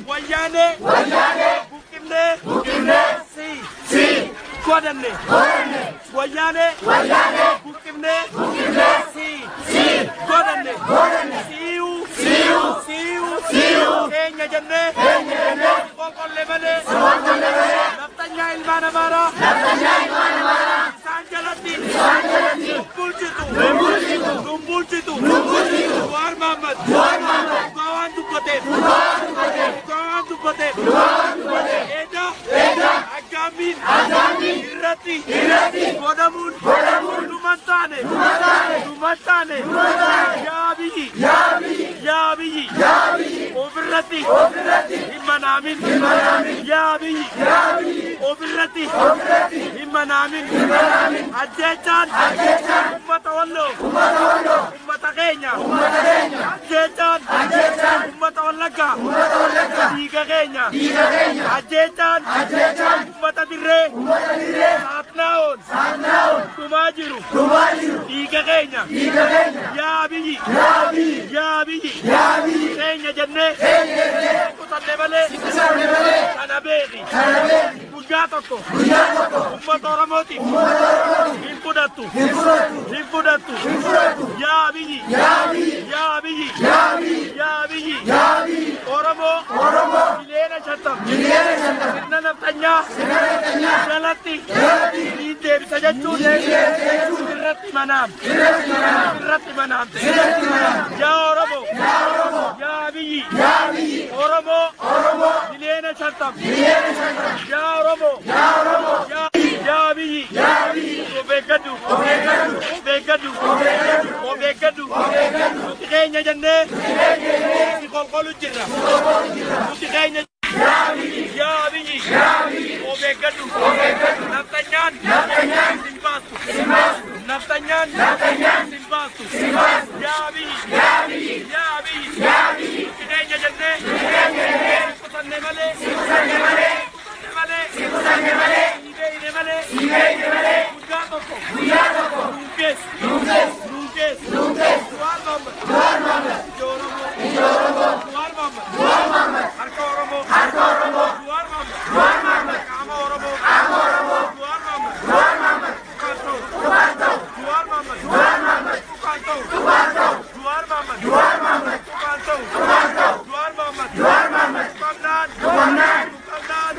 Wayane, Bukimne, C, C. Godhanne. Wayyaanee. Buqqifnee. Si. Godhanne. Siiyuu. Siiyuu. Keenya jennee. Qoqqolle malee. Naftanyaa ilmaan Amaaraa. Isaan jalatti. Bulchitu. Bulchitu. Jawaar Mohammad. Dhugaa waan dubbateef. Eeda. Aggaammiin. Irratti. Godhamuun. Dhuman taane. Yaa biyyi. Yaa biyyi. Ofirratti. Hin manaamin. Yaa biyyi. Ofirratti. Hin manaamin. Ajjeechaan. Uummata Walloo. Uummata keenya. Ajjeechaan. Uummata Wallaggaa. Dhiiga keenya. Ajjeechaan. Uummata Dirree. Saatnaa'oon. Dhumaa jiru. Dhiiga keenya. Yaa biyyi. Yaa biyyi. Keenya jennee. Kutanne malee. Kana beeki. Guyyaa tokko. Uummata Oromootiif. Hin fudhattu. Yaa biyyi. Yaa biyyi. Yaa biyyi. Oromoo. Miliyoona 50. Sirna naftanyaa. Jalatti. Ni deebisa jechuun. Irratti manaam. Irratti manaamte. Yaa Oromoo. Yaa biyyi. Oromoo. Miliyoona 50. Yaa Oromoo. Yaa biyyi. Of eeggadhu. Of eeggadhu. Of eeggadhu. Nuti keenya jennee. Si qolqolu jirra. Nuti keenya. Yaa biyyi. Of eeggadhu. Naftanyaan. Sin baastu. Naftanyaan. Sin baastu. Yaa biyyi. Yaa biyyi. Nuti keenya jennee. Kutanne malee. Kutanne malee. Sibeeyne malee. Guyyaa tokko. Nuun geessu. Nuun geessu. Jawaar Mohammad. Ija Oromoo. Jawaar Mohammad. Harka Oromoo. Jawaar Mohammad. Qaama Oromoo. Jawaar Mohammad. Tuqaan ta'u. Jawaar Mohammad. Tuqaan ta'u. Jawaar Mohammad. Tuqaan ta'u. Jawaar Mohammad. Tuqamnaan.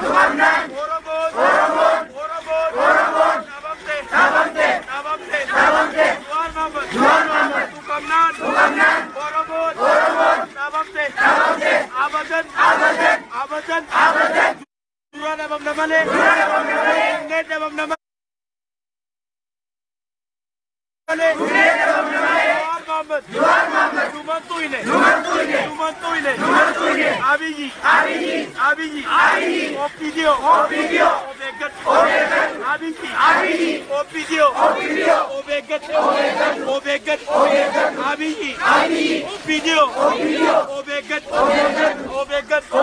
Tuqamnaan. Oromoon. Oromoon. Dhabamte. Dhabamte. Jawaar Mohammad. Tuqamnaan. Oromoon. Dhabamte. Abadan. Abadan. Dura dhabamna malee. Innee dhabamna malee. Jawaar Mohammad. Dhumantu hine. Dhumantu hine. Abiyyi. Abiyyi. OPDO. Of eeggadhu. Abiyyi. OPDO. Of eeggadhu. Of eeggadhu. Abiyyi. OPDO. Of eeggadhu. Of eeggadhu.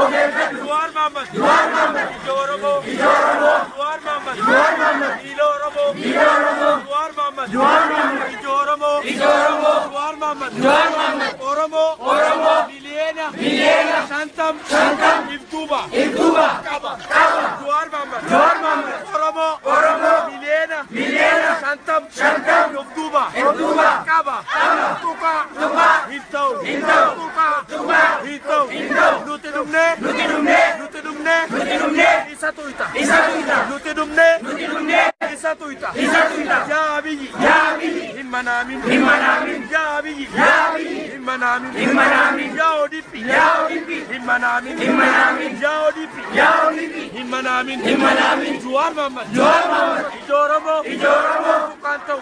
Jawaar Mohammad. Ija Oromoo. Jawaar Mohammad. Miila Oromoo. Jawaar Mohammad. Ija Oromoo. Jawaar Mohammad. Oromoo. Miliyoona. 50. Iftuuba. Qaba. Jawaar Mohammad. Oromoo. Miliyoona. 50. Iftuuba. Qaba. Tuqaa. Hin ta'u. Tuqaa. Hin ta'u. Nuti dhumnee. Nuti dhumnee. Isa tuyta. Nuti dhumnee. Isa tuyta. Yaa biyyi. Hin manaamin. Yaa biyyi. Hin manaamin. Yaa ODP. Hin manaamin. Yaa ODP. Hin manaamin. Jawaar Mohammad. Ija Oromoo. Tuqaan ta'u.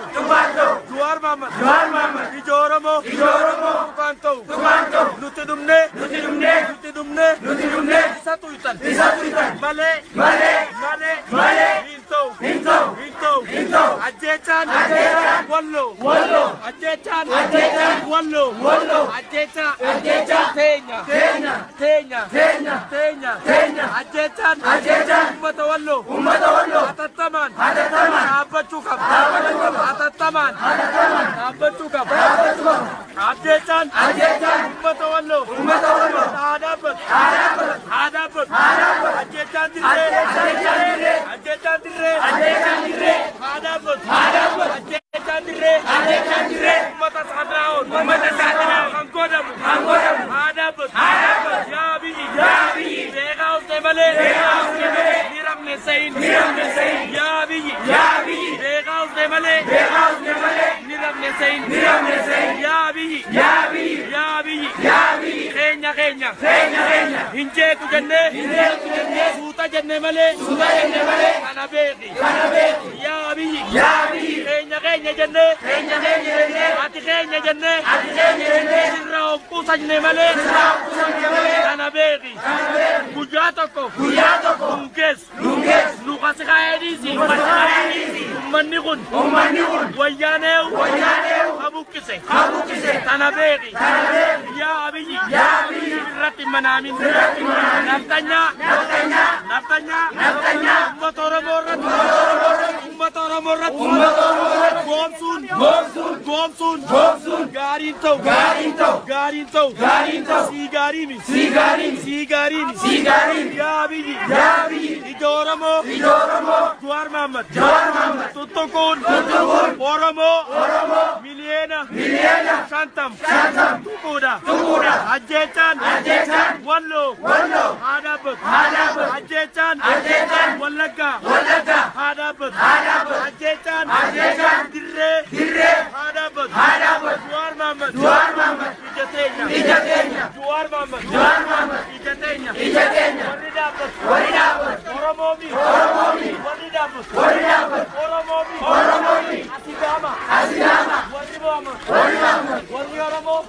Jawaar Mohammad. Ija Oromoo. Tuqaan ta'u. Nuti dhumnee. Nuti dhumnee. Isa tuytan. Malee. Malee. Hin ta'u. Hin ta'u. Ajjeechaan. Walloo. Ajjeechaan. Walloo. Ajjeechaa. Teenya. Teenya. Teenya. Ajjeechaan. Uummata Walloo. Hatattamaan. Dhaabbachuu qaba. Hatattamaan. Dhaabbachuu qaba. Ajjeechaan. Uummata Walloo. Haa dhaabbatu. Haa dhaabbatu. Ajjeechaan dirree. Ajjeechaan dirree. malee ni rafne sayin. Yaa biyyi beekaa usne malee ni rafne sayin. Yaa biyyi yaa biyyi keenya keenya hin jeequ jennee suuta jenne malee kana beeki. Yaa biyyi keenya keenya jennee ati keenya jennee sirra of quusanne malee kana beeki. Guyyaa tokko nu geessu nu kasi kaa'ee ummanni kun wayyaaneew ha buqqise tana beeki. Yaa biyyi irratti manaamin naftanyaa naftanyaa ummata Oromoo irratti ummata Oromoo irratti goomsuun goomsuun gaariin ta'u gaariin ta'u sii gaariimi sii gaariimi. Yaa biyyi ija Oromoo Jawaar Mohammad tuttuquun Oromoo miliyoona 50 tuquudha. Ajjeechaan Walloo haa dhaabbatu. Ajjeechaan Wallaggaa haa dhaabbatu. Ajjeechaan Dirree haa dhaabbatu. Jawaar Mohammad ija teenya. Jawaar Mohammad ija teenya. Warri dhaabbatu Oromoomi warri dhaabbatu Oromoomi Asigaama warri Mohammad warri Oromoo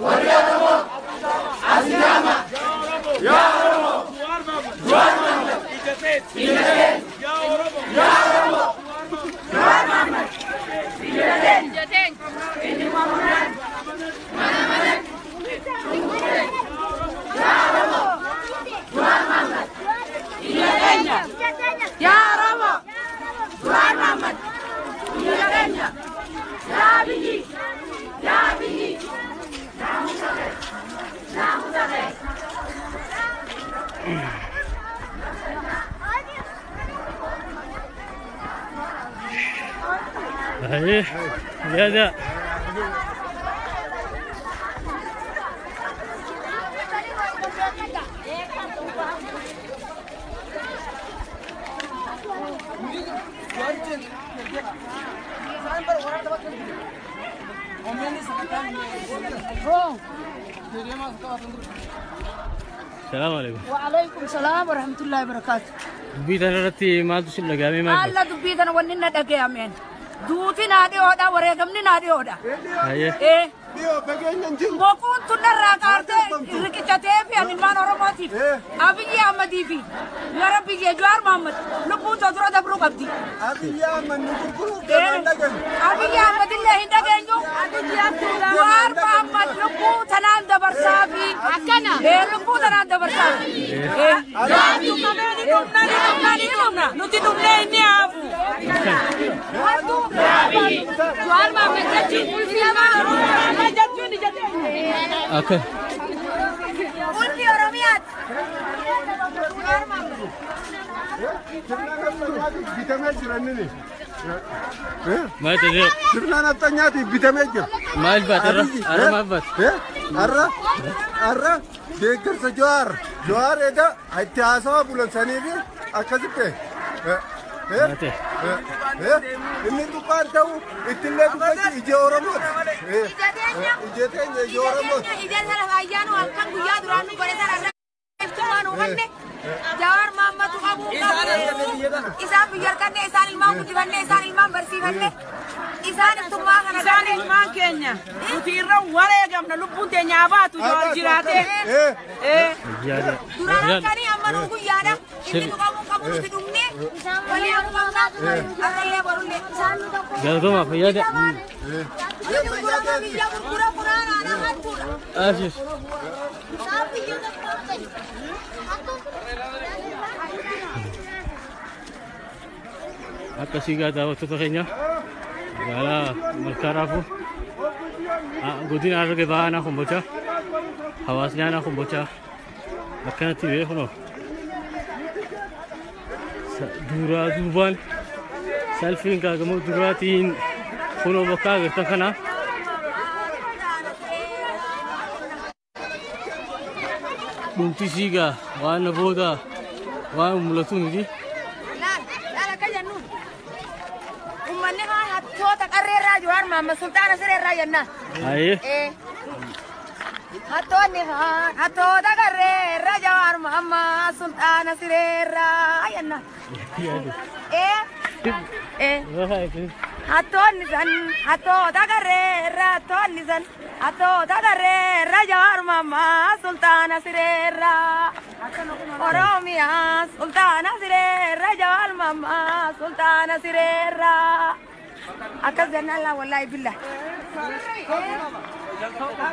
Asigaama. Yaa Oromoo Jawaar Mohammad ija teenya. Yaa Oromoo Jawaar Mohammad ija teenya. Yaa Oromoo Jawaar Mohammad ija teenya. Yaa biyyi yaa biyyi Ya السلام عليكم. وعليكم السلام ورحمة الله وبركاته. دبيتنا رتي ما تشيل لقامي ما. الله دبيتنا وننا دقيامين. دوتي نادي هودا وريغمني نادي هودا. إيه. بوكون تنرى كارته ركيتة في أنمان أورماتي. أبي أحمد في. يا ربي جوار محمد. لبون تدرى دبرو قبدي. أبي أحمد نقول أبي أحمد الله هندقينو. جوار محمد لبون تنان دبر صافي. إيه لبون تنان دبر صافي. إيه. جوار محمد Okay. Ulfi Oromiyaat. Bitamee jira inni. Maal ta'e? Sirna nafxanyaatiif bitamee jira. Maal baate irra? Arra maal baate? Arra arra deeggarsa Jawaar. Jawaar egaa itti haasawaa bulan sanii fi akkasitti. Inni tuqaan ta'u ittillee dubbatti ija Oromooti. Ija teenya ija Oromooti. Ija sana ayyaanu halkan guyyaa duraan nu godhe sana irra iftumaan hubanne Jawaar Mohammadu qabuu qabu. Isaan biyya harkanne isaan ilmaan guddifanne isaan ilmaan barsiifanne isaan iftummaa kana. Isaan ilmaan keenya nuti irra wareegamna lubbuun teenya baatu Jawaar jiraate. Duraan halkanii amma nu guyyaadha. Inni tuqamuu qabu nuti dhumne walii qabna arrallee borullee. Galgama fayyada. Biyya biyya gurgura quraanaadha hattuudha. Asis. Isaan biyya tokko. Akkasii gaa daawwattoota keenya magaalaa Malkaa Raafuu godina Harargee Bahaa aanaa Kombolchaa hawaasni aanaa Kombolchaa akkanatti beekunoo duraa duubaan salfiin gaagamoo duraatiin kunoo bakka agartan kana dhumti siigaa waan booda Waan mul'atu miti. Laal laal akka jennuun. Uummanni kaan hattoota qarreerraa Jawaar Mahammad Sultaana sireerraa jennaan. Ayyee. Hattoonni kaan hattoota qarreerra Jawaar Mahammad Sultaana sireerraa jennaan. Hattoonni san hattoota qarreerra hattoonni san hattoota qarreerra Jawaar Mahammad Sultaana sireerraa. Oromiyaa Sultaana sireerra Jawaar Mahammad Sultaana sireerraa. Akkas jennaan laa wallaahi billah.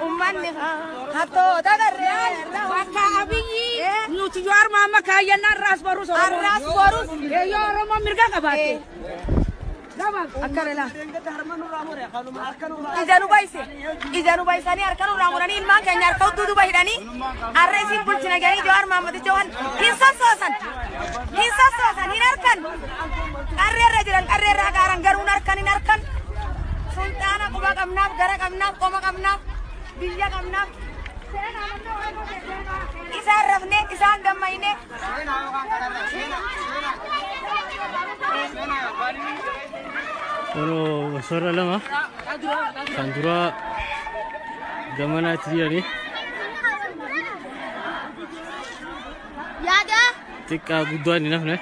Uummanni hattoota qarreerra. Bakka Abiyyi nuti Jawaar Mahammad kaayyannaan raas borus Oromoo. Arraas borus. Yoo Oromoo mirga qabaatte. Akkana laa. Ija nu bayse. Ija nu baysanii harka nurraa muranii ilmaan keenya harka hudduu duuba hidhanii har'a isin bulchina jedhanii Jawaar Mahammadicha waan hin sossoosan. Hin sossoosan hin harkan. Qarreerra jiran qarreerra hagaaran garuu hin harkan hin harkan. Sultaana quba qabnaaf gara qabnaaf qoma qabnaaf biyya qabnaaf. Isaan rafne isaan dammayne. Kunoo sorra lama kan duraa gamanaatti jirani. Yaada. Xiqqaa guddaan hin hafne.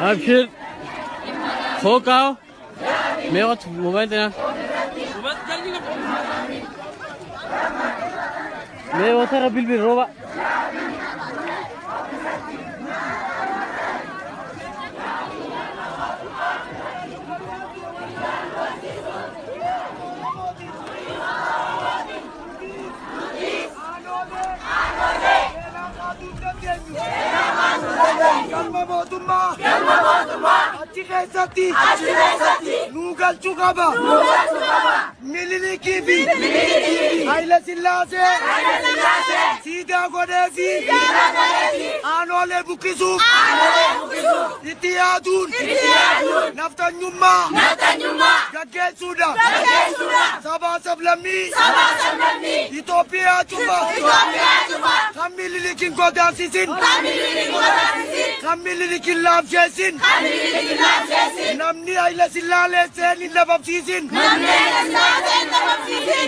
Abshir. Fokao. Mee wat mobile देना. Mee wata bilbil roba. Galma mootummaa. Achi keessatti. Nu galchuu qaba. Minilikii fi. Haayile Sillaasee. Siidaa godhee fi. Aanoolee buqqisuuf. Itti yaaduun. Naftanyummaa. Gaggeessuudha. Sabaa sablammii. Itoophiyaa cufa. Kan Minilikiin godaansisin. Kan Minilikiin laamsheessin. Namni Haayile Sillaaseen hin dhabamsiisin.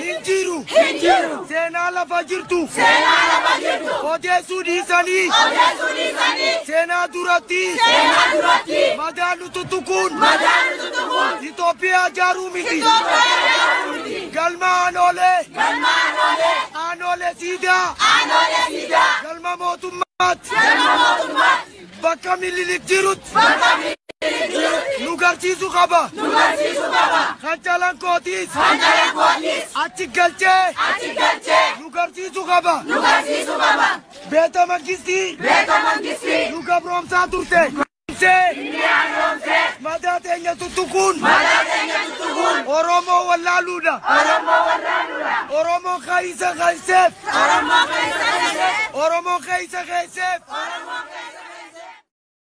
Hin jiru. Seenaa lafa jirtu. Odeessuu dhiisanii. Seenaa duratti. Madaallu tuttuquun. Itoophiyaa ijaaruu miti. Galma Aanoolee. Aanoolee siidaa. Galma mootummaatti. Bakka Minilik jirutti. Nu garsiisuu qaba. Kan kootis. Achi galchee. Nu garsiisuu qaba. Beeta Mangistii. Nu gabroomsaa turte. Madaa teenya tuttuquun. Oromoo wallaaluudha. Oromoo keessa keesseef. Oromoo keessa keesseef.